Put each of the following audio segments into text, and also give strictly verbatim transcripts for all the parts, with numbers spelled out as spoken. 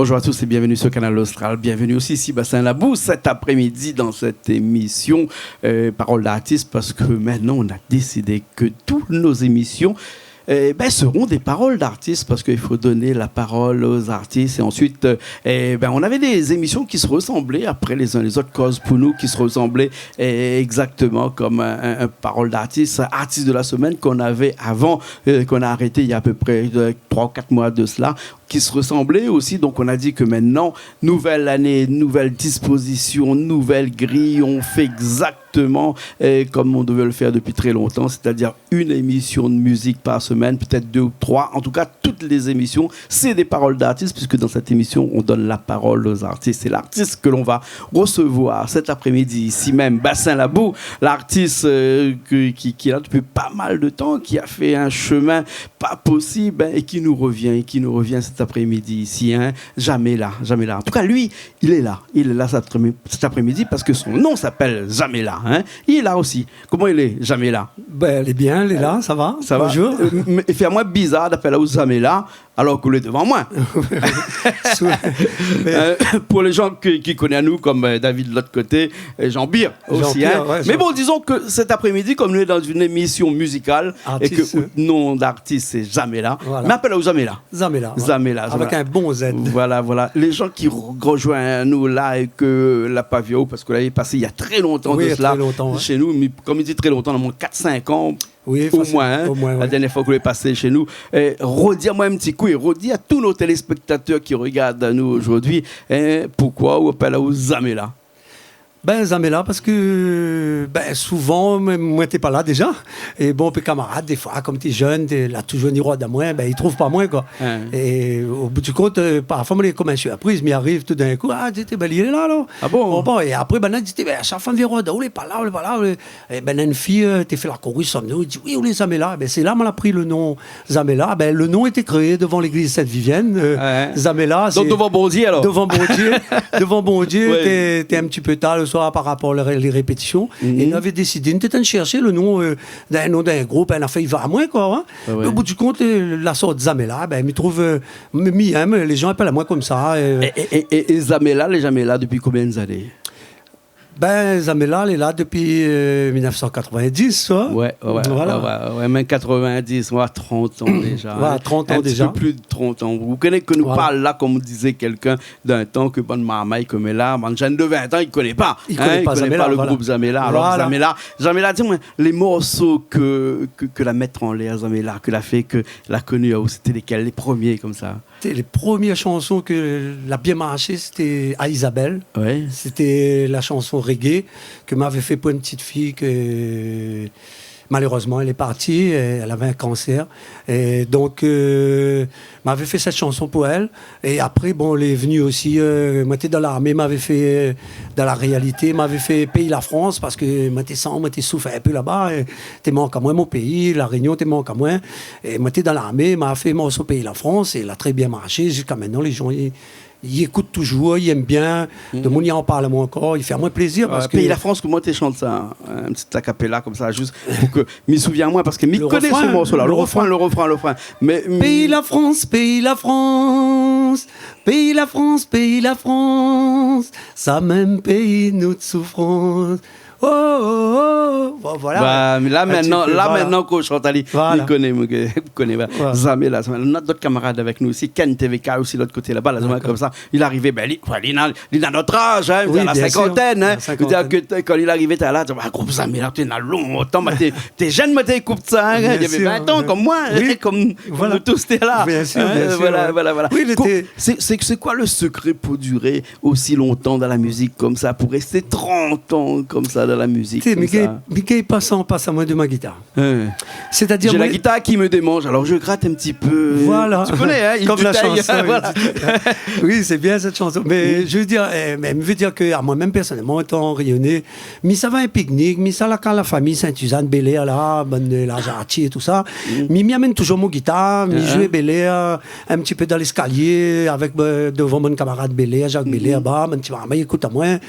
Bonjour à tous et bienvenue sur Kanal Austral. Bienvenue aussi ici, Bassin Labou, cet après-midi dans cette émission, euh, Parole d'artiste, parce que maintenant, on a décidé que toutes nos émissions, eh ben, seront des paroles d'artistes, parce qu'il faut donner la parole aux artistes. Et ensuite, euh, eh ben, on avait des émissions qui se ressemblaient, après les uns les autres, Koz pou nou, qui se ressemblaient, eh, exactement comme un, un, un parole d'artiste, artiste de la semaine qu'on avait avant, euh, qu'on a arrêté il y a à peu près, euh, trois ou quatre mois de cela, qui se ressemblaient aussi. Donc, on a dit que maintenant, nouvelle année, nouvelle disposition, nouvelle grille, on fait exactement, euh, comme on devait le faire depuis très longtemps, c'est-à-dire une émission de musique par semaine, peut-être deux ou trois. En tout cas, toutes les émissions, c'est des paroles d'artistes, puisque dans cette émission, on donne la parole aux artistes. C'est l'artiste que l'on va recevoir cet après-midi ici même, Bassin Labou, l'artiste, euh, que, qui, qui est là depuis pas mal de temps, qui a fait un chemin pas possible, hein, et qui nous revient, et qui nous revient cet après-midi ici, hein. Jamela, Jamela. En tout cas, lui, il est là. Il est là cet après-midi, cet après-midi parce que son nom s'appelle Jamela, hein. Il est là aussi. Comment il est, Jamela ? Ben, il est bien, il est là, ça va. Ça va ? Bonjour. Euh, mais il fait à moi bizarre d'appeler Jamela alors que vous êtes devant moi. Sou-, euh, pour les gens qui, qui connaissent nous, comme, euh, David de l'autre côté, euh, Jean-Pierre aussi, Jean-Pierre, hein. Ouais, mais Jean- bon, disons que cet après-midi, comme nous sommes dans une émission musicale et que, artiste, euh, notre nom d'artiste, c'est Jamela, voilà, mais appelle Jamela. Jamela, voilà. Jamela, avec un bon Z. Voilà, voilà. Les gens qui re-, rejoignent nous là et que la pa vi aou, parce que l'année passée, il y a très longtemps de cela, chez nous, mais comme il dit très longtemps, au moins quatre, cinq ans, oui, au moins, hein. Au moins, ouais. La dernière fois que vous êtes passé chez nous. Et redis-moi un petit coup, et redis à tous nos téléspectateurs qui regardent nous aujourd'hui, hein, pourquoi on appelle Jamela. Ben, Jamela, parce que, ben, souvent, moin, moin té pa la déjà. Et bon, pé kamarad, défoi, kom té jeune, té, la toujour ni rod amoin, ben, i trouv pa moin, koi. Ouais. Et au bout du compte, euh, parfoi, moin lé kom in surpriz, mi ariv tout d'in kou, ah, té, ben, li lé la, alor. Ah bon ? Bon, bon, é apré, ben, la di, ben, a shak foi mi vien rod aou, ou lé pa la, ou lé pa la, ou lé, é ben, in fi, euh, té fé la kours, sanm nou, i di, oui, ou lé Jamela. Ben, sé la, moin la pri le nom Jamela, ben, le nom été créé devant l'église Sainte-Vivienne, euh, ouais. Jamela, donc sé devant Bondié, alor. Devant Bondié, devant Bondié, oui. Té, té in ti pé tar le soir par rapor lé ré-, lé répétision. Mhm. É nou lavé désidé, nou té antrinn shèrsh le nom, euh, d'in nom d'in group, in afèr i va amoin, koi, hein. Ah ouais. Au bout du compte, euh, la sort Jamela, ben, mi trouv, euh, mi, mi èm, lé jan i apèl amoin komsa, euh. É, é, é, é, é Jamela, lé Jamela dopi konbien zané ? Ben, Jamela lé la dopi, euh, mil nèf san katrovin-dis, hein. Ouais, ouais, ouais, voilà. Ouais, ouais, ouais, mèm katrovin-dis, ouais, trant an déja, hein. Voilà, trant an déja. In ti pé plis de trant an. Ou koné ke nou parl la, kom dizé kèlkin d'in tan, ke bann marmay koméla, bann jenn de vin an, i koné pa, hein, i koné pa le group Jamela. Voilà. Alor, Jamela, Jamela, di amoin, lé morso ke, ke, ke la mèt anlèr Jamela, ke la fé, ke la koni, euh, sété lékèl, lé promié komsa ? Té, lé promié shanson ke la bien marshé, sété A Isabelle. Ouais. Sété la shanson reggae ke moin lavé fé pou in ti fi ke, malérezman, èl lé parti, èl avé in kansèr. É donk, euh, moin lavé fé sèt shanson pou èl. É apré, bon, lé vni osi, euh, moin té dan larmé, moin lavé fé, euh, dan la réalité, moin lavé fé Péi la Frans, parske moin té san, moin té soufèr in pé laba, é té mank amoin mon péi, La Rényon té mank amoin. É moin té dan larmé, moin la fé morso Péi la Frans, é la trè bien marshé. Ziska mintnan, lé jan i, i ékout toujour, i èm bien. Mhm. Demoun i anparl amoin ankor, i fé amoin plézir. Ouais, parske Péi la Frans, koman té shant sa, hein ? In ti a capella komsa, zis pou ke mi souvien amoin, parske mi koné se morso la. Le refrain, le refrain, le refrain. Mé, mé Péi la Frans, Péi la Frans, Péi la Frans, Péi la Frans, sa mèm péi nout soufrans. Oh, oh, oh. Bon, voilà. Bah, mé la, mintnan, la, mintnan ke ou shant ali, mi koné, mi koné, voilà. Voilà. Jamela, Jamela. Nou na d'ot kamarad avèk nou osi, Ken T V K osi, lot koté laba, la, Jamela komsa. Li la arivé, ben, li, li na, li na nout az, hein, li na la sinkantèn, hein. Oui, bien sûr, la sinkantèn. Vé dir ke, kan li la arivé, té la, ah, group Jamela, té na lontan, moin té, té jenn, moin té ékout sa, hein. Bien sûr, ouais. Li lavé vin an kom moin, hein, kom, kom nou tous té la. Oui, voilà. Bien sûr, bien sûr, ouais. Voilà, voilà. Oui, il était... Sé, sé, sé koi le sekré pou diré osi lontan dan la mizik komsa, pou rèsté trant an komsa dan la mizik komsa ? Té, mi gingn, mi gingn pa san pas amoin de mon gitar. Hein. Sétadir, moin, j'ai la guitare qui me démange, alors je gratte un petit peu. Voilà. Tu connais, hein, il détaille. Kom la shanson, voilà. Oui, sé bien sèt shanson. Mé mi vé dir, eh, mé mi vé dir ke amoin mèm pèrsonèlman, étan rényoné, mi sava in piknik, mi sava la kaz la fami Sint-Sizane, Bèlèr la, bann, euh, la Jartié, tousa. Mi, mi amenn toujour mon gitar, mi zoué Bèlèr, in ti pé dan léskalié, avèk, euh, dovan bann kamarad Bèlèr, Jak Bèlèr, ba, bann ti marmay i ékout amoin.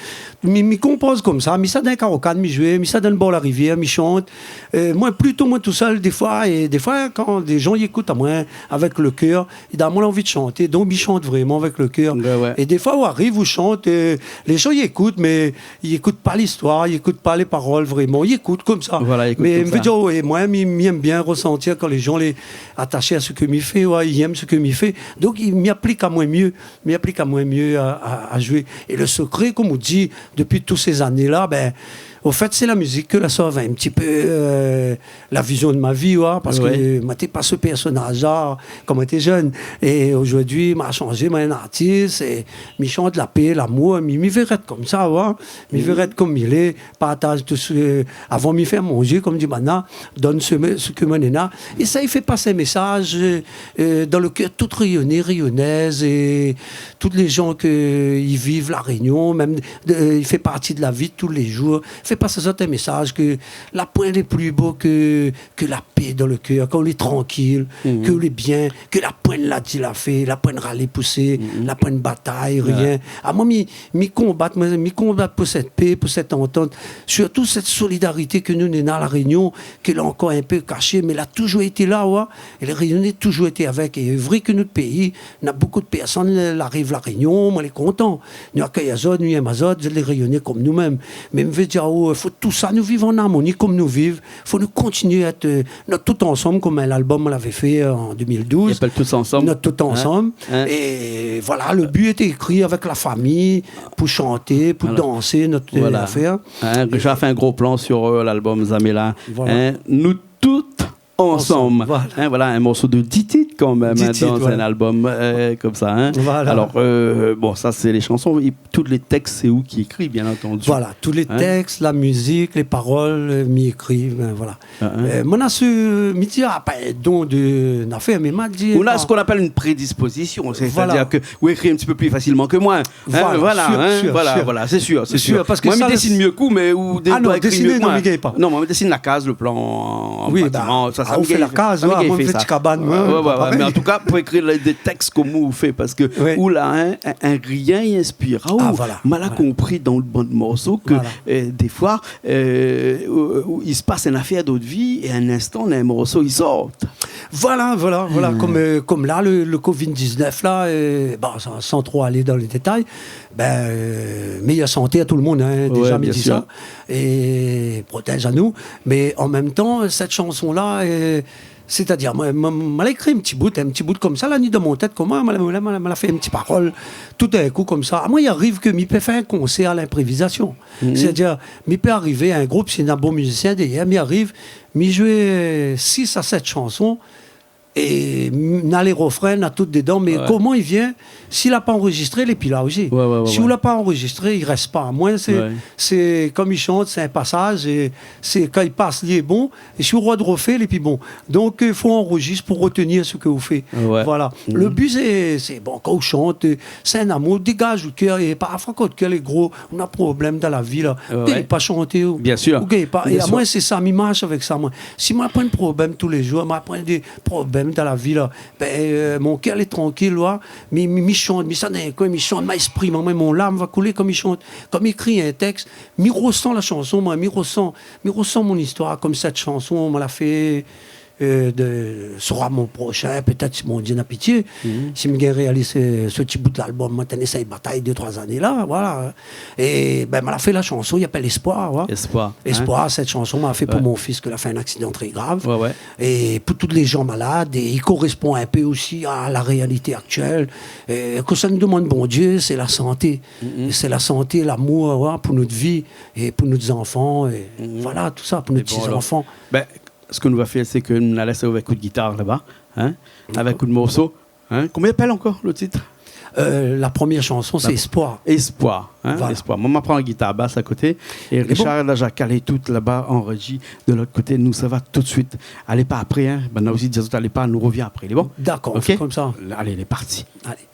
Mi, mi konpoz komsa, mi sava dan in Kan mi zoué, mi sa dann bor la rivièr, mi shant. Euh, moin, plito moin tousèl, défoi, é défoi, kan dé zan i ékout amoin avèk le kèr, i donn amoin lanvi de shanté. Donk, mi shant vréman avèk le kèr. Ouais, ouais. É défoi, ou ariv, ou shant, euh, lé zan i ékout, mé i ékout pa listoir, i ékout pa lé parol vréman, i ékout konmsa. Voilà, i ékout konmsa. Mé mi vé dir, ouais, moin, mi, mi èm bien resantir kan lé zan lé ataché a sak mi fé, ouais, i èm sak mi fé. Donk, i, mi aplik amoin myé, mi aplik amoin myé a, a, a zoué. É le sekré, konm ou di, dopi tout sé zané-la, bin, o fèt, sé la mizik ke la sov in ti pé, euh, la vizion de ma vi, ouais, parske moin té pa se pèrsonaz-la kan moin té jenn. É ojourdui, ma shanzé, moin in artis, é mi shant la pé, lamour, mi, mi vé rès konmsa, ouais. Mi vé rès konm mi lé, partaz tout sak, avan mi fé manzé, konm di banna, donn sak, sak moin néna. É sa i fé pas in mésaz, euh, euh, dan le kèr tout Rényoné, Rényonèz, é tout lé zan ke i viv La Rényon, mèm, euh, i fé parti de la vi de tou lé zour. Fé pas azot in mésaz ke la poin lé pli bo ke ke la pé dan le kèr, ke ou lé trankil, ke ou lé bien, ke la poin la di la fé, la poin ralé pousé, la poin batay, rien. Ouais. Amoin, mi, mi konbat, moin, mi konbat pou sèt pé, pou sèt antant, sirtou sèt solidarité ke nou néna La Rényon, ke la ankor in pé kashé, mé la touzour été la, ouais. É lé Rényoné touzour été avèk. É vré ke nout péi, na bonpé de pèrsone, la ariv La Rényon, moin lé kontan. Nou akèy azot, nou èm azot, zot lé Rényoné konm nou mèm. Mé mi vé dir, oh, fo tousa nou viv an armoni konm nou viv. Fo nou kontinié èt, euh, nout tout ansanm, konm lalbom moin lavé fé, euh, an deux mille douze. I apèl Tous Ensemble. Nout tout ansanm. Hein ? É voilà, le bi lété ékri avèk la fami, pou shanté, pou dansé, nout, euh, afèr. Hein, Richard la fé in gro plan sur, euh, lalbom Zamela. Voilà. Hein, nou tout ansanm. Voilà. Hein, voilà, in morso de dis tit kan mèm, hein, dan in albom, euh, konmsa, hein. Voilà. Alor, euh, bon, sa sé lé shanson, é tout lé tèks, sé ou ki ékri, bien antandu. Voilà, tout lé tèks, la mizik, lé parol, euh, mi ékri, ben, voilà. Euh, moin na se, mi di, ah, pa in don de, nafèr, mé ma di, ou na sak i apèl in prédispozision, sétadir ke ou ékri in ti pé pli fasilman ke moin. Hein, voilà, sir, hein, sir, voilà, sir. Voilà, sé sir, sé sir. Sir, parske moin, mi désine myé ke ou, mé ou dé... Ah non, désiné, non, mi gingn pa. Non, moin, mi désine la kaz, le plan, oui, batiman, sa, sa mi gingn, sa mi gingn fé. Oui, bah, la kaz, ouais, moin, mi fé ti kabane, ouais, ouais, ouais, parèy. Mé an tou ka, pou ékri lé, dé tèks konm ou fé, parske ou la, hein, in, in rien i inspir aou. Ah, voilà, voilà. Ma la konpri dan le bann morso ke, euh, défoi, euh, ou, ou, i pas in afèr dan out vi, é in instan, in morso i sort. Voilà, voilà, voilà. Konm, euh, konm la, le, le covid dix-neuf la, euh, bon, san, san tro alé dan lé détay, ben, euh, méyèr santé a tout le moun, hein, déza, mi di sa. Ouais, bien sir. É protèz anou. Mé an mèm tan, sèt shanson-la, euh, sétadir, moin, moin, moin la ékri in ti bout, in ti bout konmsa, la ni dan mon tèt, konm moin, moin la, moin la, moin la fé in ti parol, toudinkou konmsa. Amoin, i ariv ke mi pé fé in konsèr a linprévizasion. Sétadir, mi pé arivé, in group, si néna bon mizisien dèrièr, mi ariv, mi zoué sis a sèt shanson, é m-, na lé refrin, na tout dedan, mé koman i vien, si la pa anrozistré, lé pi la osi. Ouais, ouais, ouais. Si ou la pa anrozistré, i rès pa. Moin, sé, sé, konm i shant, sé in pasaz, é sé kan i pas, li lé bon, é si ou rodrofé, lé pi bon. Donk, euh, fo anrozistr pou retenir sak ou fé. Ouais. Voilà. Le bi, sé, sé, bon, kan ou shant, euh, sé in amour, dégaz out kèr, é parfoi kan out kèr lé gro, ou na problèm dan la vi la. Ouais, ouais. Ou gingn pa shanté, ou. Bien sir. Ou gingn pa. Bien sir. É amoin, sé sa, mi marsh avèk sa, moin. Si moin la poin problèm tou lé zour, moin la poin dé problèm dan la vi la, ben, euh, mon kèr lé trankil, ouais. Mi, mi, mi shant, mi sa dan in koin, mi shant, ma èksprim amoin, mon larm va koulé kan mi shant. Kan mi ékri in tèks, mi resan la shanson, moin, mi resan, mi resan mon istoir, konm sèt shanson, moin la fé, euh, de, sera mon prochain, pétèt si Bondié na pitié, si mi gingn réaliz, euh, se ti bout lalbom, moin té éséy batay dé, troi zané la, voilà. É, ben, moin la fé la shanson, i apèl Espoir, ouais. Espoir, hein. Espoir, sèt shanson, moin la fé pou mon fis ke la fé in aksidan trè grav. Ouais, ouais. É pou tout lé zan malad, é i korèspon in pé osi a la réalité aktièl. É ke sa nou demann Bondié, sé la santé. Sé la santé, lamour, ouais, pou nout vi, é pou nout zanfan, é voilà, tousa, pou nout ti zanfan. É bon, alor, ben, sak nou va fé, sé ke nou va lès aou avèk out gitar laba, hein, avèk out morso, hein. Koman i apèl ankor, le tit ? Euh, la promièr shanson, sé Espoir. Espoir, hein, Espoir. Voilà. Moin, ma pran la gitar bas a koté, é Richard la déza kalé tout laba an réji de lot koté. Nou sava tout suit. Alé pa apré, hein. Ben, nou osi, di azot alé pa, nou revien apré. Lé bon ? Dakor, on fé konmsa. Ok ? Alé, lé parti. Alé.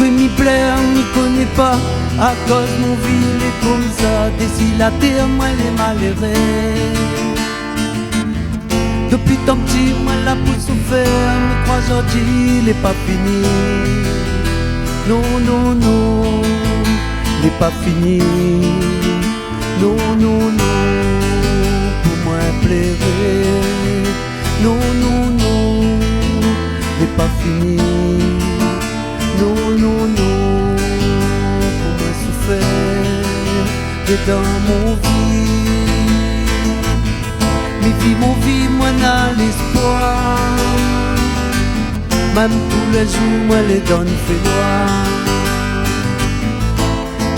Mi plèr, mi koné pa, akoz mon vi lé konmsa, dési la tèr moin lé maléré. Dopi tan pti moin la pou soufèr, mi kroi zordi lé pa fini. Non, non, non, lé pa fini. Non, non, non, pou moin pléré. Non, non, non, lé pa fini. Non, non, non, pou moin soufèr. Lé dan mon vi. Mi vi mon vi, moin na léspoir. Mèm tou lé zour moin lé dan fénoir.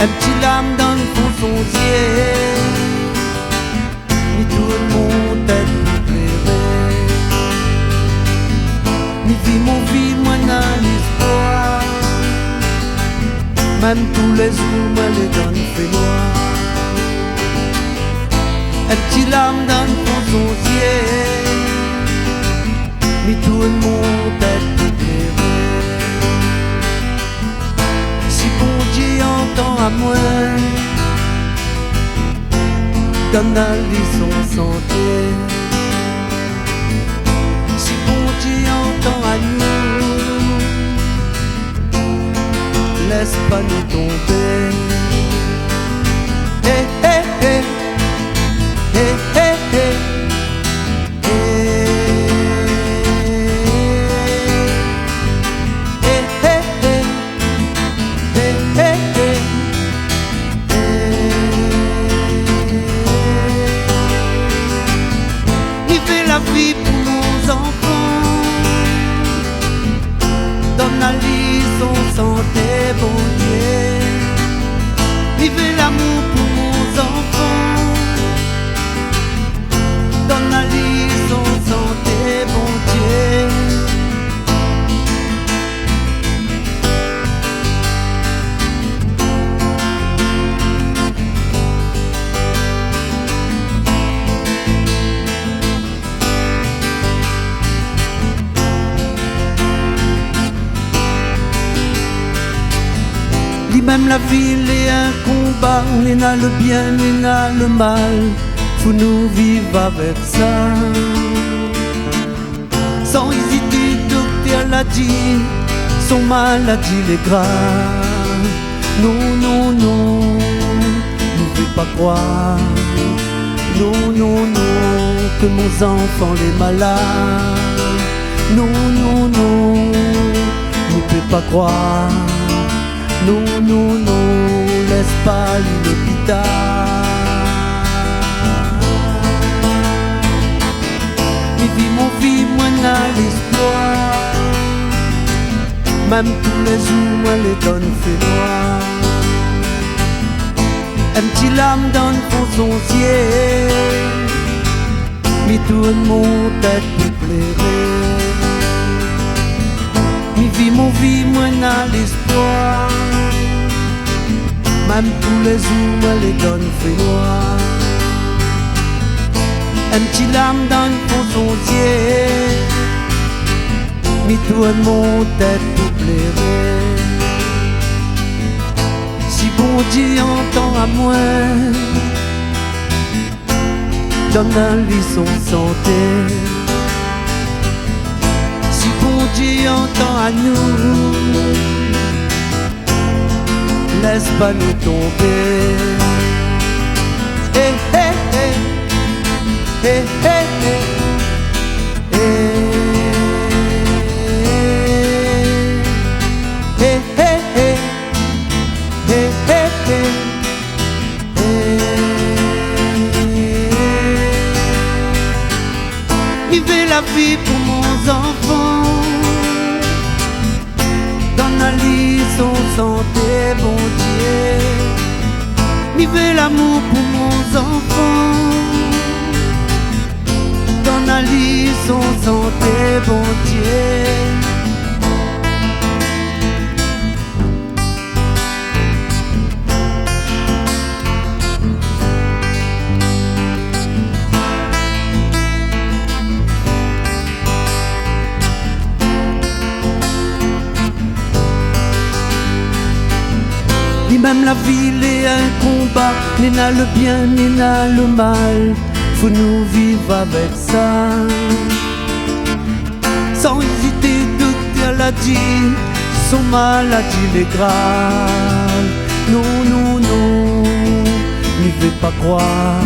In pti larm dan fon son zié. Mi tourn mon tèt pou pléré. Mi vi mon vi, moin na léspoir. Mèm tou lé zour moin lé dan fénoir. In pti larm dan fon son zié. Mi tourn mon tèt pou pléré. Si Bondié antan amoin, donn ali son santé. Si Bondié antan anou, lès pa nou tonbé. Eh, eh, eh. Eh, eh, eh. Eh, eh, eh. Eh, eh, eh. Eh, eh, eh. Mi vé la vi pou mon zanfan. Donn ali son santé, Bondié. Mi vé lamour pou mon zanfan. Donn ali son santé, Bondié. Li mèm la vi lé in konba, néna lo bien, néna lo mal, fo nou viv avèk sa. San ézité, doktèr la di, son maladi lé grav. Non, non, non, nou vé pa kroir. Non, non, non, ke mon zanfan lé malad. Non, non, non, nou pé pa kroir. Non, non, non, lès pa ali lopital. Mi vi mon vi, moin na léspoir. Mèm tou lé zour moin lé dan fénoir. In pti larm dan fon son zié. Mi tourn mon tèt pou pléré. Mi vi mon vi, moin na léspoir. Mèm tou lé zour moin lé dan fénoir. In pti larm dan fon son zié. Mi tourn mon tèt pou pléré. Si Bondié antan amoin, donn ali son santé. Si Bondié antan anou, lès pa nou tonbé. Eh, eh, eh. Eh, eh, eh. Eh, eh, eh. Eh, eh, eh. Eh, eh, eh. Mi vé la vi pou mon zanfan. Donn ali son santé, Bondié. Mi vé lamour pou mon zanfan. Donn Mèm la vi lé in konba, néna le bien, néna le mal, fo nou viv avèk sa. San ézité, doktèr la di, son maladi lé grav. Non, non, non, mi vé pa kroir.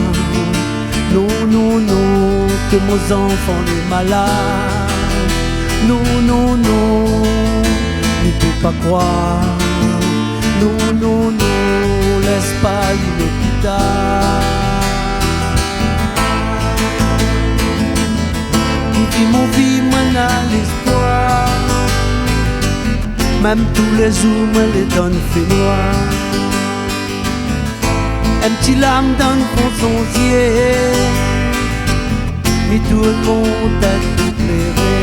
Non, non, non, ke mon zanfan lé malad. Non, non, non, mi pé pa kroir. Non, non, non, lès pa li lopital. Mi viv mon vi, moin na léspoir. Mèm tou lé zour, moin lé dan fénoir. In ti larm dan fon son zié. Mi tourn mon tèt pou pléré.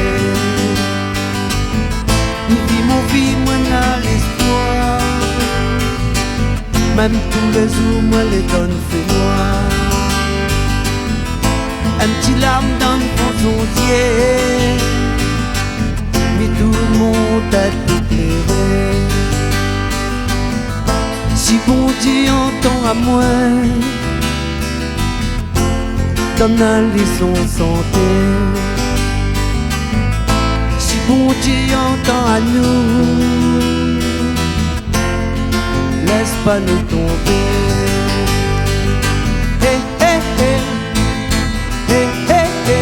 Mi viv mon vi, moin na léspoir. Mèm tou lé zour, moin lé dan fénoir. In ti larm dan fon son zié. Mi tourn mon tèt pou pléré. Si Bondié antan amoin, donn ali son santé. Si Bondié antan anou, lès pa nou tonbé. Hé, hé, hé. Hé, hé, hé.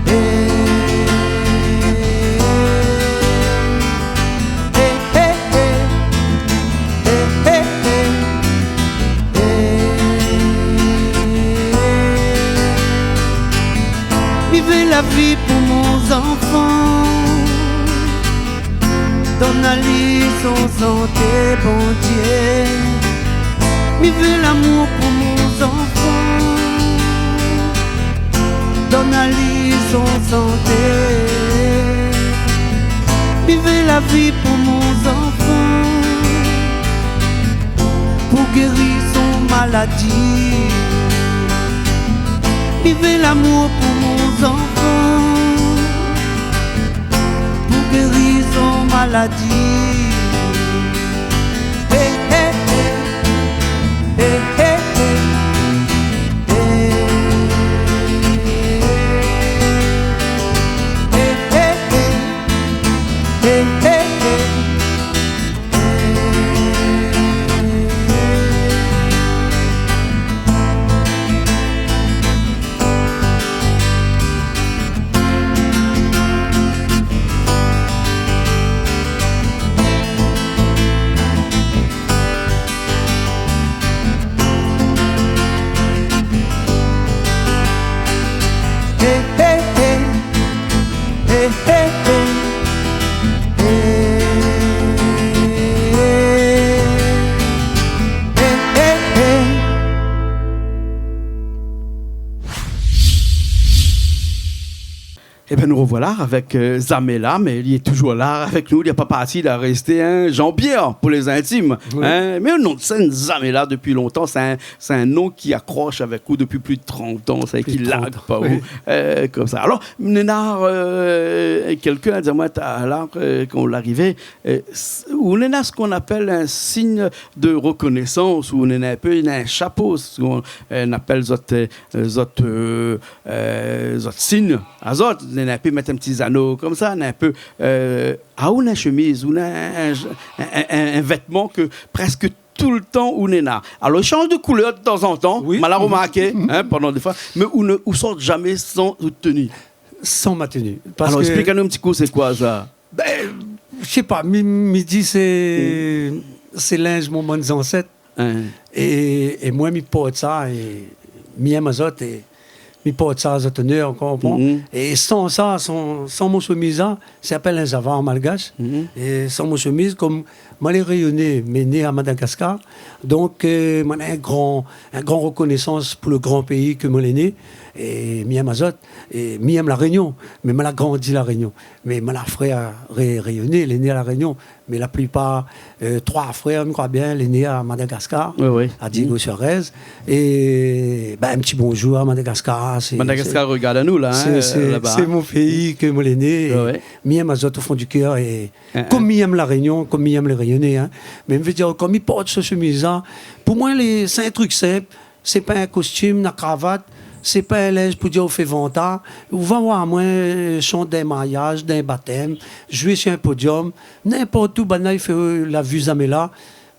Hé, hé, hé. Hé, hé, hé. Hé, hé, hé. Hé. Mi vé la vi pou mon zanfan. Donn ali son santé, Bondié. Mi vé lamour pou mon zanfan. Donn ali son santé. Mi vé la vi pou mon zanfan. Pou géri son maladi. Mi vé lamour pou mon zanfan. Pou géri son maladi. Hé, hé, hé. Hé, hé, hé. Hé, hé, hé. Hé, hé, hé. Hé, hé, hé. Hé, hé, hé. Hé, hé, hé. Hé, hé, hé. Ében, nou rovoila avèk, euh, Zamela, mé li lé touzour la avèk nou, li la pa parti, li la rèsté, in, Jean-Pierre, pou lé zintim, oui, in. Mé non, sé Zamela dopi lontan, sé in, sé in non ki akros avèk ou dopi plis de trant an, sa, ki larg pa ou, oui, euh, konmsa. Alor, néna, euh, kèlkin la di amoin talèr, euh, kan ou la arivé, euh, s-, ou néna sak i apèl in sign de rekonésans, ou néna in pé, néna in shapo, sak i, euh, apèl zot, euh, zot, euh, euh, zot sign azot, néna in pé mèt in ti zano konmsa, néna in pé, euh, a, ou néna in shemiz, ou néna in, in, in, in vètman ke prèsk toultan ou néna. Alor, i shanj de koulèr de tanzantan, oui, ma la romarké, in, pandan défoi, mé ou ne, ou sort zamé san out teni. San ma teni. Alor, èsplik anou in ti kou, sé koi sa ? Bin, mi sé pa, mi, mi di sé, sé linz mon bann zansèt. In. É, é moin, mi port sa, é mi èm azot, é mi port sa a zot onèr ankor, ou konpran ? Mhm. É san sa, san, san mon shemiz la, sa i apèl in zavar an malgash. Mhm. É san mon shemiz, kom moin lé rényoné, mé né a Madagaskar, donk, euh, moin néna in gran, in gran rekonésans pou le gran péi ke moin lé né. É mi èm azot, é mi èm La Rényon, mé moin la grandi La Rényon. Mé moin la frèr ré-, rényoné, lé né La Rényon. Mé la plipar, euh, troi frèr, mi kroi bien, lé né a Madagaskar, a Diego Suarez. É, bin, in ti bonjour a Madagaskar. Sé, Madagaskar sé, rogard anou la, sé, sé, laba, sé mon péi ke moin lé né. É mi èm azot o fon di kèr. É kom mi èm La Rényon, kom mi èm lé Rényoné, in. Mé mi vé dir, kom mi port so shemiz la, pou moin, lé, sé in trik sinp. Sé pa in kostim, na kravat, sé pa in linz pou dir ou fé vantard. Ou va oir amoin, euh, shant dan in mariaz, dan in batèm, zoué si in podiom, ninport ousa banna i fé, euh, la vi zamé la.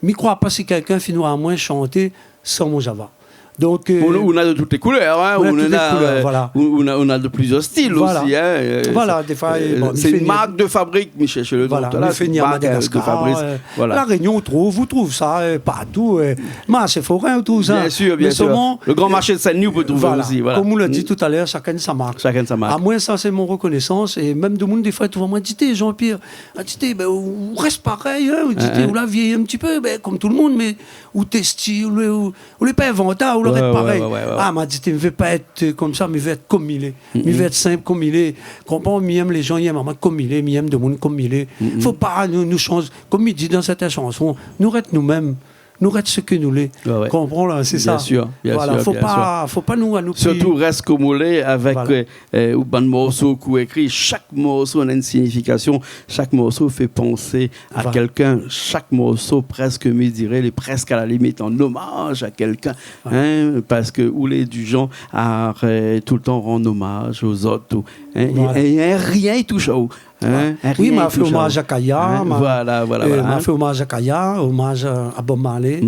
Mi kroi pa si kèlkin fine oir amoin shanté san mon zava. Donk, euh, ou na, ou na de tout lé koulèr, in, ou na de tout lé koulèr, voilà. Ou na, ou na de plizièr stil osi, in, euh, voilà, défoi, euh, bon, sé in mark de fabrik, mi shèrsh lo non, voilà, talèr, mi fé ni a Madagaskar, euh, voilà. La Rényon, ou trouv, ou trouv sa, euh, partou, euh, marshé forin, ou trouv sa. Bien sir, bien sir. Mé solman, lo gran marshé de Sin-Dni, ou pé trouv osi, voilà. Kom ou la di talèr, shakinn sa mark. Shakinn sa mark. Amoin, sa, sé mon rekonésans. É mèm demoun, défoi, i trouv amoin, di té, Jean-Pierre, a, di té, bin, ou, ou rès parèy, in, ou di té, ou la vièyi in ti pé, bin, kom tout lo moun, mé ou té stil, ou, ou lé pa invantard, ou lé rès parèy. Ouais, ouais, ouais. A, ma di té, mi vé pa èt, euh, komsa, mi vé èt kom mi lé. Mi vé èt sinp kom mi lé. Konpran, mi èm lé jan, i èm amoin kom mi lé, mi èm demoun kom mi lé. Fo pa nou, nou shanz. Kom mi di dan sèrtin shanson, nou rès nou mèm. Nou rès sak nou lé. Ouais, ouais. Konpran la, sé sa. Bien sir, bien sir. Voilà, fo pa, fo pa nou, anou pri. Sirtou rès kom ou lé avèk, euh, euh, ou bann morso k'ou ékri. Shak morso na in signifikasion. Shak morso i fé pansé a kèlkin. Shak morso, prèsk, mi diré, lé prèsk a la limit an omaz a kèlkin, in, parske ou lé di jan a, euh, toultan rann omaz azot, ou, in, é, é rien i toush aou, in, rien i toush aou. Oui, ma fé omaz a Kaya, ma, voilà, voilà, euh, ma fé omaz a Kaya, omaz a, a Bob Marley,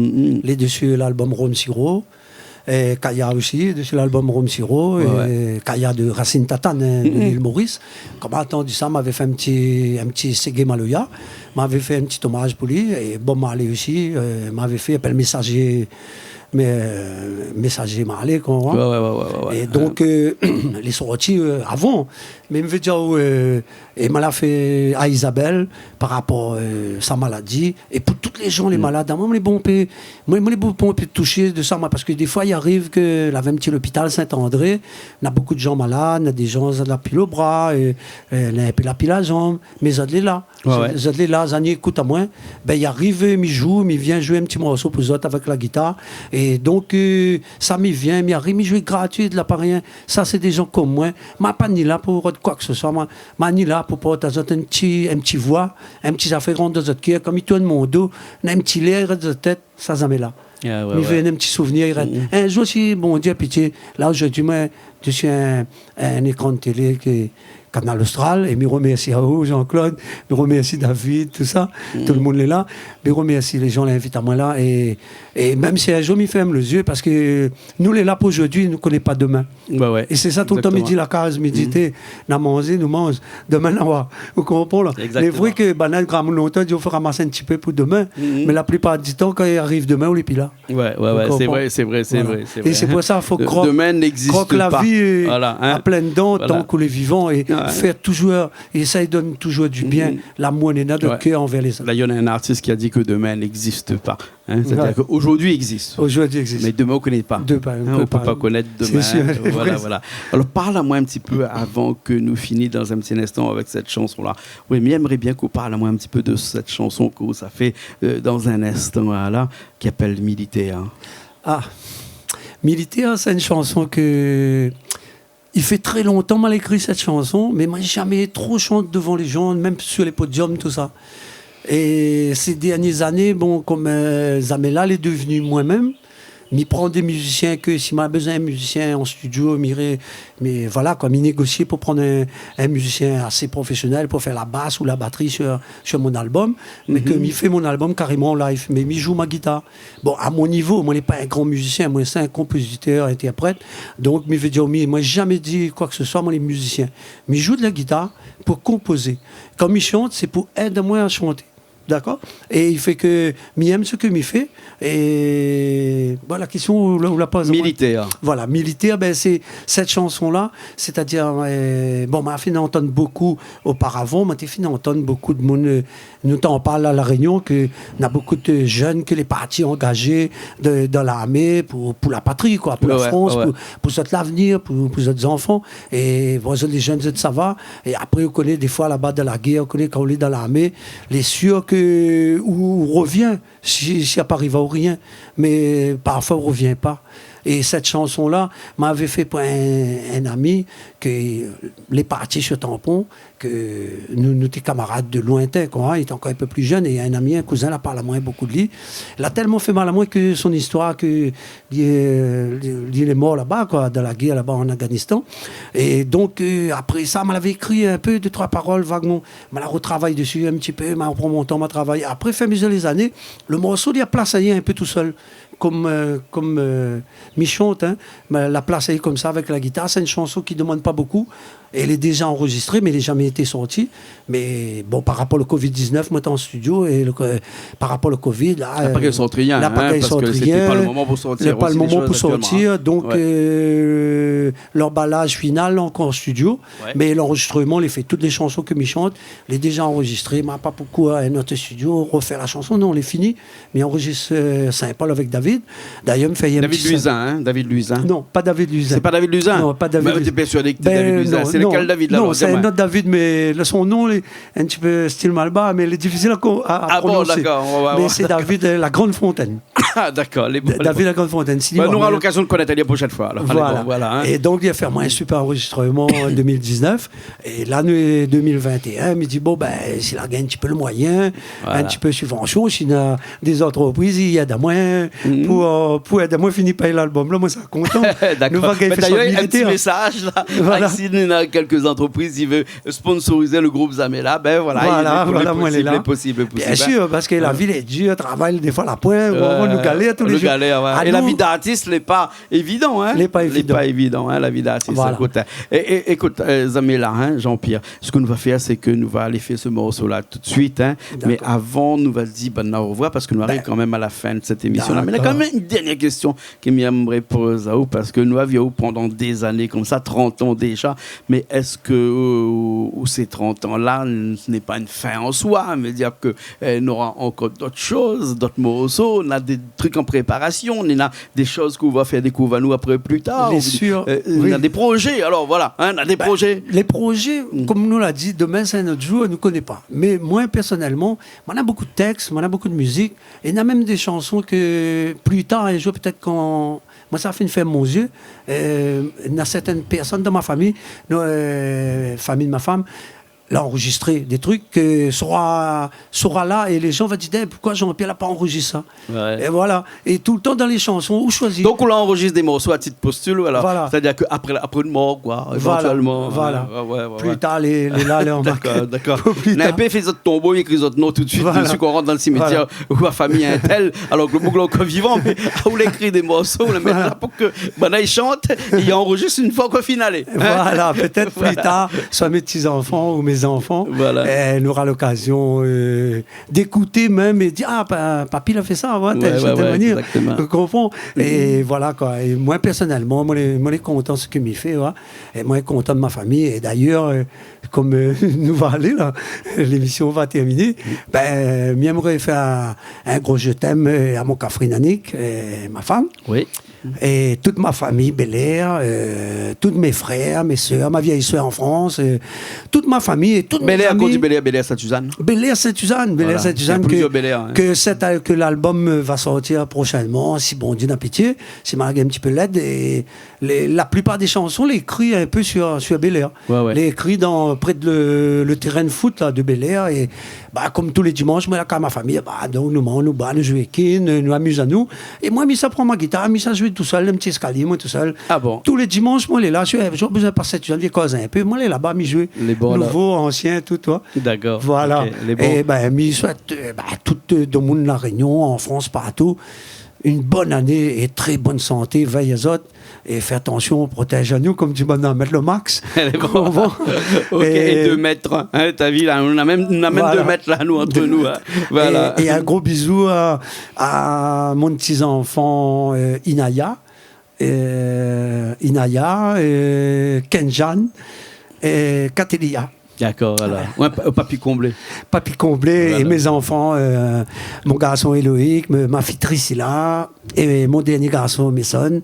lé dési lalbom Rhum Sirop. É Kaya osi, dési lalbom Rhum Sirop, é Kaya de Racine Tatane, in, de l'île Maurice. Kom la antann sa, ma fé in ti, in ti seggae maloya, ma fé in ti omaz pou li, é Bob Marley osi, euh, ma fé, apèl Messager, mé, euh, Messager Marley, koi, in. Ouais, ouais, ouais. É donk, euh, lé sorti, euh, avan. Mé mi vé dir, euh, é ma la fé a Isabelle, par rapor, euh, sa maladi, é pou tout lé jan lé malad. Amoin, moin lé bonpé, moin, moin lé bonpé toushé de sa, moin, parske défoi, i ariv ke lavé in ti lopital Saint-André, na bonpé de jan malad, na dé jan, zot la pil o bra, é, é, na in pé la pil a zanm, mé zot lé la. Ouais, ouais. Zot lé la, zot i ékout amoin. Bin, i ariv, mi zoué, mi vien zoué in ti morso pou zot avèk la gitar. É donk, euh, sa mi vien, mi ariv, mi zoué gratuit, la pa rien. Sa, sé dé jan kom moin. Ma pa ni la pou rod koi ke se soi, moin. Ma ni la pou port azot in ti, in ti voi, in ti zafèr i rant dan zot kèr, kom i tourn mon do, na in ti lèr i rès dan zot tèt, sa zamé la. Ah, ouais, ouais. Mi vé in ti souvnir, i rès. In zour, si Bondié la pitié, la, zordi, moin, mi sui in, in ékran de télé ki Kanal Austral, é mi romèrsi aou, Jean-Claude, mi romèrsi David, tousa, tout lo moun lé la. Mi romèrsi lé jan la invit amoin la, é, é mèm si in zour mi fèrm lé zié, parske nou lé la pou zordi, nou koné pa domin. Bah ouais, exactement. É sé sa toultan mi di la kaz, mi di, té, na manzé, nou manz. Domin, na oir. Ou konpran la ? Exactement. Mé vré ke banna gramoun lontan i di, ou fé ramas in ti pé pou domin. Mé la plipar di tan, kan i ariv domin, ou lé pi la. Ouais, ouais, ouais, sé vré, sé vré, sé vré. Ou konpran ? Voilà. É sé pou sa, fo krok, krok la vi, euh, a plin dan, tan ke ou lé vivan, é fé touzour, é sa i done touzour di bien, lamour néna dan lo kèr anvèr lé zot. D'ailleurs, il y a un artiste qui a dit que demain n'existe pas. Hein, c'est-à-dire qu'aujourd'hui existe. Aujourd'hui existe. Mais demain, on connaît pas. Demain, on peut pas. Hein, on peut pas connaître demain. C'est sûr. Voilà, voilà. Alors, parle-moi un petit peu, avant que nous finissions dans un petit instant avec cette chanson-là. Oui, mais j'aimerais bien qu'on parle, moi, un petit peu de cette chanson que ça fait, euh, dans un instant, là, là, ki apèl Militèr. Ah, Militèr, sé in shanson ke, i fé trè lontan moin la ékri sèt shanson, mé moin la zamé tro shant dovan lé jan, mèm si lé podiom, tousa. É sé dèrnié zané, bon, kom, euh, zamé la lé devni moin mèm, mi pran dé mizisien ke si moin la bezoin in mizisien an studio, mi ré-, mé voilà, koi, mi négosi pou pran in, in mizisien asé profésionèl pou fé la bas ou la batri sur, sur mon album, mé ke mi fé mon album karéman an live, mé mi zoué ma gitar. Bon, a mon nivo, moin lé pa in gran mizisien, moin sé in konpozitèr, intèrprèt. Donk, mi vé dir, mi, moin la zamé di koi ke se soi, moin lé mizisien. Mi zoué de la gitar pou konpozé. Kan mi shant, sé pou èd amoin a shanté. Dakor ? É i fé ke mi èm sak mi fé. É, bon, la késtion ou la, ou la poz amoin. Militèr. Voilà, Militèr, bin, sé sèt shanson-la, sétadir, euh, bon, ma la fine antann bokou oparavan, ma té fine antann bokou d'moun, euh, nou té anparl a La Rényon, ke na bokou de jenn ke lé parti angazé de, dan larmé pou, pou la patri, koi, pou la Frans, pou, pou zot lavnir, pou, pou zot zanfan. É bon, zot lé jenn, zot sava. É apré, ou koné, défoi, laba dan la guèr, ou koné, kan ou lé dan larmé, lé sir ke ou, ou rovien, si, si la pa ariv aou rien. Mé parfoi, ou rovien pa. É sèt shanson-la, ma lavé fé pou in, in ami ke lé parti sir Tampon, ke nou, nou té kamarad de lointin, koi, li té ankor in pé pli jenn, é in ami, in kouzin, la parl amoin bokou de li. La tèlman fé mal amoin ke son istoir, ke li, li, li lé mor laba, koi, dan la guèr laba an Afganistan. É donk, euh, apré sa, ma lavé ékri in pé, dé, troi parol, vagman. Ma la rotravay dési in ti pé, ma la ropran mon tan, ma la travay. Apré, fé mizir lé zané, le morso, li la plas ali in pé tousèl, kom, euh, kom, euh, mi shant, in. Ma la plas ali komsa avèk la gitar. Sé in shanson ki demann pa bokou. Lé déza anrozistré, mé lé zamé été sorti. Mé bon, par rapor o covid diznèf, moin té an studio é le, euh, par rapor o covid, la, la pa gingn sort rien, la pa gingn sort rien. Parske sété pa le moman pou sortir osi, lé pa le moman pou sortir, aktièlman, in. Donk, euh, lanbalaz final, ankor an studio. Mé lanrozistreman, lé fé, tout lé shanson ke mi shant, lé déza anrozistré. Ma pa pou kour in not studio, rofé la shanson, non, lé fini. Mi anrozistr, euh, Saint-Paul avèk David. Dayèr, mi fé in ti... David Louisin, in, David Louisin. Non, pa David Louisin. Sé pa David Louisin ? Non, pa David Louisin. Mé moin té pèrsuadé ke té David Louisin. Sé lékèl David, la, alor, di amoin ? Non, sé in not David, mé le, son non, lé in ti pé stil malbar, mé lé difisil a ko-, a, a prononcé. Ah bon, dakor, ouais, ouais. Mé sé David, euh, Lagrande Fontaine. Ah, dakor, lé bon, lé bon. David Lagrande Fontaine, si li... Bin, nou nora lokazion de konèt ali la proshèn foi, alor. Voilà. Alé, bon, voilà, in. É donk, li la fé amoin in super anrozistrman an deux mille dix-neuf. É lané deux mille vingt et un, mi di, bon, bin, si la gingn in ti pé le moiyin, in ti pé subvansion, si na dé zantrepriz i èd amoin pou, euh, pou èd amoin fini pèy lalbom la, moin sa kontan. Dakor. Nou va gingn fé sa. Mé dayèr, in ti mésaz la. Voilà. Isi, nou na kèlk zantrepriz i vé sponsorizé le group Zamela. Bin voilà, lé posib, lé posib, lé posib. Bien sir, parske la vi lé dir, travay, défoi la poin, nou galèr tou lé zour. Nou galèr, ouais. É la vi d'artis lé pa évidan, in. Lé pa évidan. Lé pa évidan, in, la vi d'artis, ékout, in. Voilà. É, é, ékout, euh, Zamela, in, Jean-Pierre, sak nou va fé, sé ke nou va alé fé se morso-la tout de suit, in. Dakor. Mé avan, nou va di banna orevoir parske nou ariv kan mèm a la fin de sèt émision-la. Mé na kan mèm in dèrnié késtion ke mi èmré poz aou, parske nou la vi aou pandan dé zané komsa, trant an déza. Mé èske, euh, ou, sé trant an-la, n-, sé pa in fin an soi, mé dir ke, euh, nora ankor dot shoz, dot morso, na dé trik an préparasion, na dé shoz ke ou va fé dékouvèr anou apré pli tar, ou, euh, na dé projé, alor voilà, in, na dé projé. Lé projé, kom nou la di, domin sé in not zour, nou koné pa. Mé moin, pèrsonèlman, moin na bokou de tèks, moin na bokou de mizik, é na mèm dé shanson ke pli tar, in zour, pétèt kan moin sa fine fèrm mon zié, euh, na sèrtin pèrsone dan ma fami, nou, euh, fami de ma fanm, la anrozistré dé trik ke sora, sora la, é lé zan va dir, « Eh, poukoi Jean-Pierre la pa anrozistr sa ? » Ouais. É voilà. É toultan dan lé shanson, ou shoizi. Donk, ou la anrozistr dé morso a tit postum, alor. Voilà. Sétadir ke apré, apré out mor, koi, évantièlman. Voilà. Ouais, ouais, ouais. Pli tar, lé, lé la, lé an makèt. Dakor, dakor. Pou pli tar. Mé in pé fé zot tonbo, ékri zot non tout de suit, voilà, dési kan ou rant dan le simetièr, ou la fami intèl, alor ke le boug lé ankor vivan, mé ou la ékri dé morso, ou la mèt la pou ke banna i shant, é i anrozistr in foi ke fine alé. Voilà, pétèt pli tar, soi mé ti zanfan ou mé zanfan, voilà, euh, nora lokazion, euh, d'ékouté mèm é di, « Ah, pa-, papi la fé sa, ouais, tèl manièr. » Ouais, ouais, exactement. Ou konpran ? É voilà, koi. É moin, pèrsonèlman, moin lé, moin lé kontan sak mi fé, ouais. É moin lé kontan de ma fami. É dayèr, euh, kom, euh, nou va alé la, lémision va tèrminé, bin, mi èmré fé in, in gro je t'aime, euh, a mon Kafrine Annick, euh, ma fanm. Oui. É tout ma fami Bel Air, euh, tout mé frèr, mé sèr, ma vièy sèr an Frans, euh, tout ma fami é tout mé zami. Bel Air, kan ou di Bel Air, Bel Air Sainte-Suzanne ? Bel Air Sainte-Suzanne, Bel Air Sainte-Suzanne. Voilà. Na plizièr Bel Air, in. Ke, ke sèt, ke lalbom, euh, va sortir proshènman, si Bondié na pitié, si ma gingn in ti pé lèd. É lé, la plipar dé shanson lé ékri in pé sir, sir Bel Air. Ouais, ouais. Lé ékri dan, pré de le, le térin de foot la, de Bel Air. É, ba, kom tou lé dimansh, moin lé la kaz ma fami, ba, donk nou manz, nou boir, nou zoué kin, nou amiz anou. É moin, mi sa pran ma gitar, mi sa zoué tousèl, in ti éskalié, moin tousèl. Ah bon ? Tou lé dimansh, moin lé la, si, eh, zot la bezoin pas Sainte-Suzanne, vien koz in pé, moin lé laba, mi zoué. Lé bon, la. Nouvo, ansien, tout, koi. Dakor. Voilà. OK, lé bon. É bin, mi souèt, euh, ba, tout, euh, domoun La Rényon, an Frans, partou, une bonne année et très bonne santé, vèy azot, é fé atansion, protèz anou, konm di banna, mèt lo mask. Lé bon. Konpran ? OK, é dé mèt, in, ta vi la, nou na mèm, nou na mèm dé mèt la, nou, ant nou, in. Voilà. É, é in gro bizou a, a mon ti zanfan, euh, Inaya, euh, Inaya, euh, Kenjan, é Katelia. Dakor, voilà. Ouais, pa-, papi konblé. Papi konblé, é mé zanfan, euh, mon garson Éloïc, ma, ma fiy Trisila, é mon dernié garson Mason,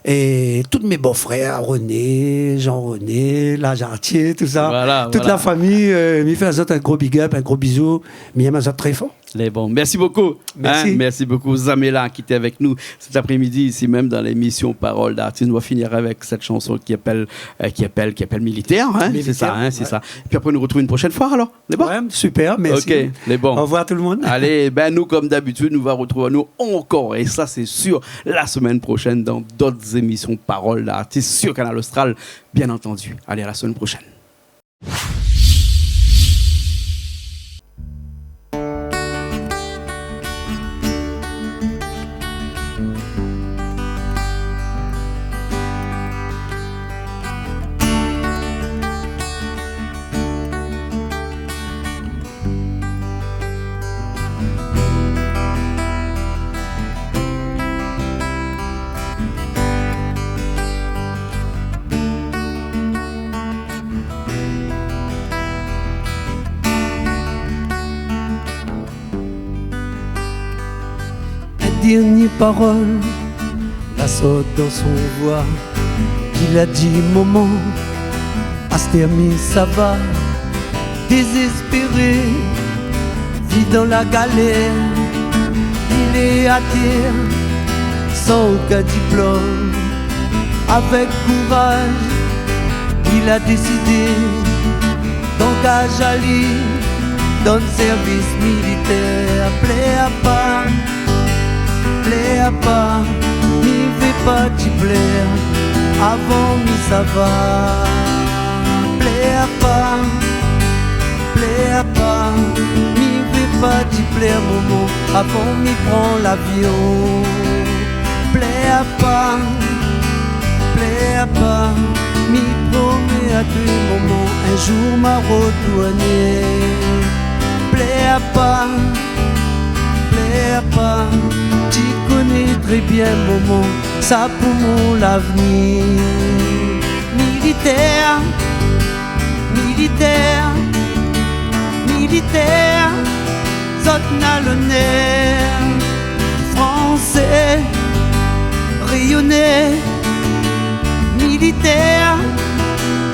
é tout mé bofrèr, René, Jean-René, Lajartié, tout sa. Voilà, tout la fami, euh, mi fé azot in gro big up, in gro bizou, mi èm azot trè for. Lé bon. Merci beaucoup. Merci. Hein, merci beaucoup, Zamela, qui était avec nous cet après-midi, ici même dans l'émission Parole d'artiste. On va finir avec cette chanson qui appelle, euh, qui appelle, qui appelle Militaire, hein, c'est ça, hein, c'est ça. Militaire, ouais. Et puis après, on nous retrouve une prochaine fois, alors. Lé bon ? Ouais, super, merci. OK, lé bon. Au revoir tout le monde. Alé, bin, nou, konm dabitid, nou va artrouv anou ankor, é sa sé sir, la semèn proshèn dan dot zémisyon Parole d'artiste sur Kanal Austral, bien entendu. Alé, à la semaine prochaine. In dernié parol la sort dan son voi. Li la di : « Momon, astèr mi sava. » Dézéspéré, vi dan la galèr, li lé atèr, san okin diplom. Avèk kouraz, li la désidé d'angaz ali dan sèrvis militèr. Plèr pa, plèr pa, mi vé pa ti plèr avan mi sava. Plèr pa, plèr pa, mi vé pa ti plèr, momon, avan mi pran lavion. Plèr pa, plèr pa, mi promé atou, momon, in zour ma rotourné. Plèr pa, plèr pa, ti koné trè bien, momon, sa pou mon lavenir. Militèr, militèr, militèr, zot na lonèr. Fransé, rényoné, militèr,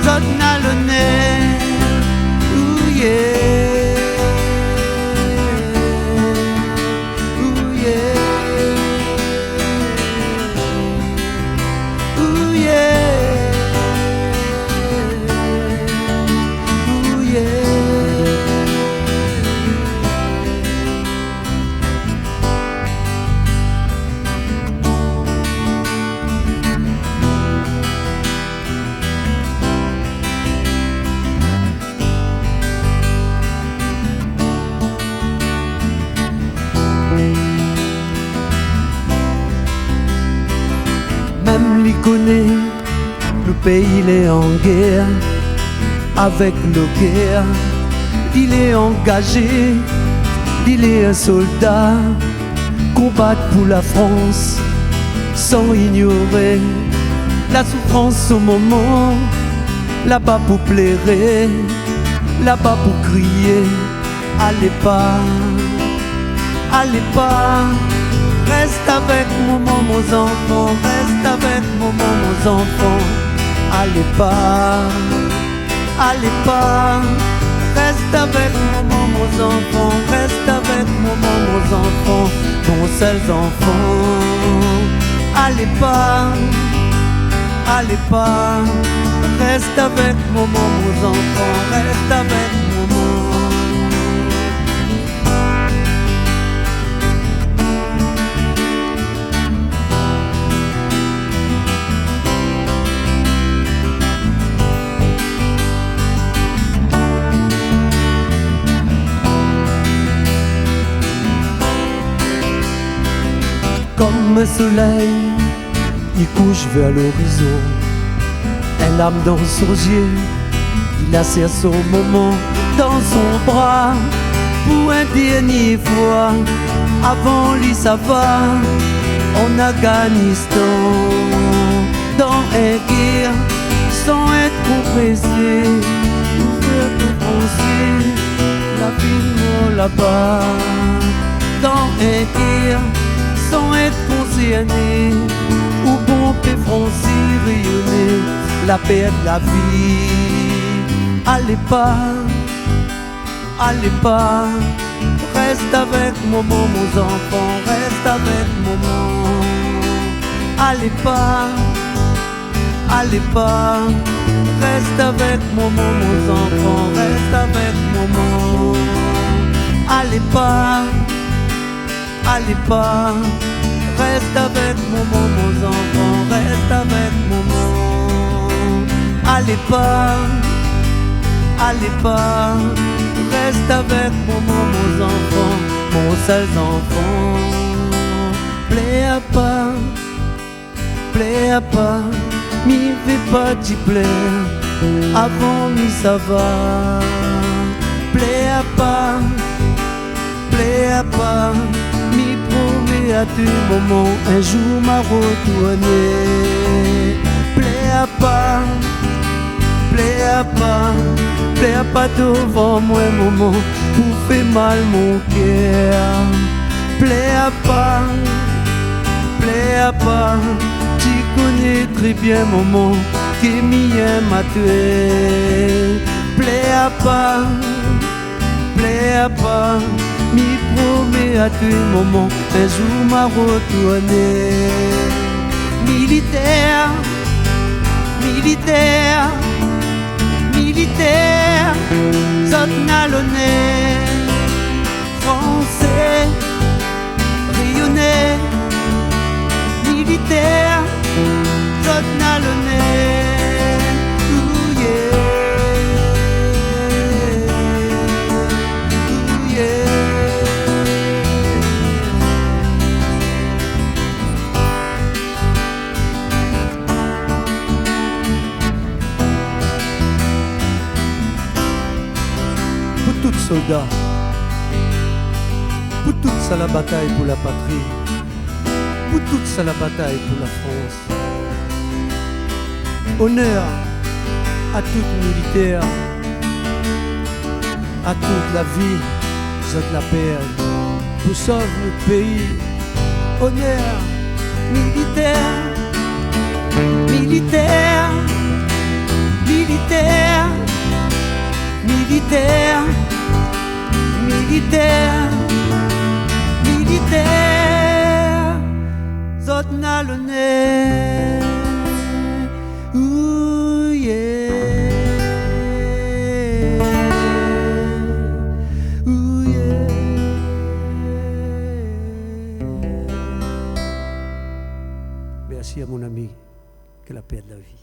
zot na lonèr. Ouyé, ouyé, ouyé, ouyé. Mèm li koné lo péi lé an guèr, avèk lo kèr, li lé angazé, li lé in solda, konbat pou la Frans, san ignoré la soufrans o momon, laba pou pléré, laba pou kriyé. Alé pa, alé pa, rès avèk momon, mon zanfan, rès avèk momon, mon zanfan. Alé pa, alé pa, rès avèk momon, mon zanfan, rès avèk momon, mon zanfan, mon sèl zanfan. Alé pa, alé pa, rès avèk momon, mon zanfan, rès avèk momon. Kom Le solèy i koush vèr lorizon. In larm dan son zié, li la sèr son momon dan son bra. Pou in dèrnié foi, avan li sava an Afganistan. Dan in gèr san èt konpresé, ou frèr pé fransé, la vi mor laba. Dan in gèr san èt konsèrné, ou bonpé fransé, réyoné, la pèrd la vi. Alé pa, alé pa, rès avèk momon, mon zanfan, rès avèk momon. Alé pa, alé pa, rès avèk momon, mon zanfan, rès avèk momon. Alé pa, alé pa, rès avèk momon, mon zanfan, rès avèk momon. Alé pa, alé pa, rès avèk momon, mon zanfan, mon sèl zanfan. Plèr pa, plèr pa, mi vé pa ti plèr avan mi sava. Plèr pa, plèr pa, mi promé atoué momon, in zour ma rotourné. Plèr pa, plèr pa, plèr pa dovan moin momon, pou fé mal mon kèr. Plèr pa, plèr pa, ti koné trè bien momon ke mi èm atoué. Plèr pa, plèr pa, mi promé atoué momon, in zour ma rotourné. Militèr, militèr, militèr, zot na lonèr. Fransé, réyoné, militèr, zot na lonèr. Ouyé, ouyé. Pou tout solda, pou tout sa la batay pou la patri, pou tout sa la batay pou la Frans. Onèr a tout militèr, a tout la vi zot la pèrd pou sov nout péi. Onèr, militèr, militèr, militèr, militèr, militèr, militèr, zot na lonèr. Ouyé, ouyé. Mèrsi a mon ami ke la pèrd la vi.